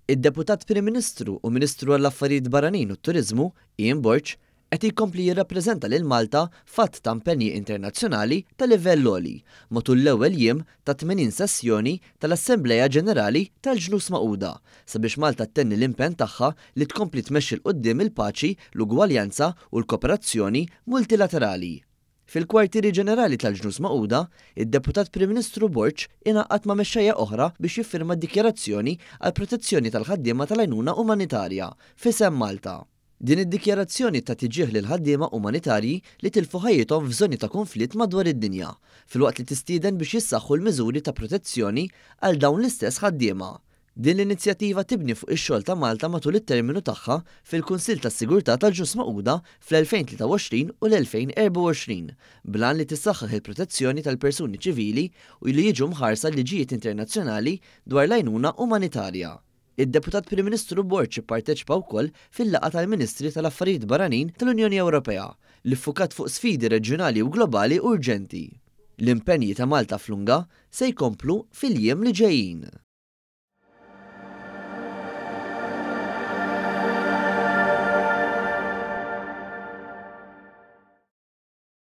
Id-Deputat Prim Ministru u Ministru għall-Affarijiet Barranin u t-Turiżmu, Ian Borg, qed jkompli jirrappreżenta lil Malta f'għadd ta' impenji internazzjonali ta' livell għoli matul l-ewwel jiem tat-80 sessjoni tal-Assemblea Ġenerali tal-Ġnus Magħquda sabiex Malta ttenni l-impenn tagħha li tkompli tmexxi 'l quddiem il-paċi, l-ugwaljanza u l-kooperazzjoni multilaterali. Fil-Kwartieri Ġenerali tal-Ġnus Magħquda, id-Deputat Prim Ministru Borg ingħaqad ma' mexxejja oħra biex jiffirma d-Dikjarazzjoni għall-Protezzjoni tal-Ħaddiema tal-Għajnuna Umanitarja f'isem Malta. Din id-dikjarazzjoni tagħti ġieħ lill-ħaddiema umanitarji li tilfu ħajjithom f'żoni ta' kunflitt madwar id-dinja, filwaqt li tistieden biex jissaħħu l-miżuri ta' protezzjoni għal dawn l-istess ħaddiema. Din l-inizjattiva tibni fuq ix-xogħol ta' Malta matul it-terminu tagħha fil-Kunsill tas-Sigurtà tal-Ġnus Magħquda fl-2023 u l-2024, bl-għan li tissaħħaħ il-protezzjoni tal-persuni ċivili u li jiġu mħarsa l-liġijiet internazzjonali dwar l-għajnuna umanitarja. Id-Deputat Prim Ministru Borg ipparteċipa wkoll fil-laqgħa tal-Ministri tal-Affarijiet Barranin tal-Unjoni Ewropea li ffukat fuq sfidi reġjonali u globali urġenti. L-impenji ta' Malta fl-UNGA se jkomplu fil-jiem li ġejjin.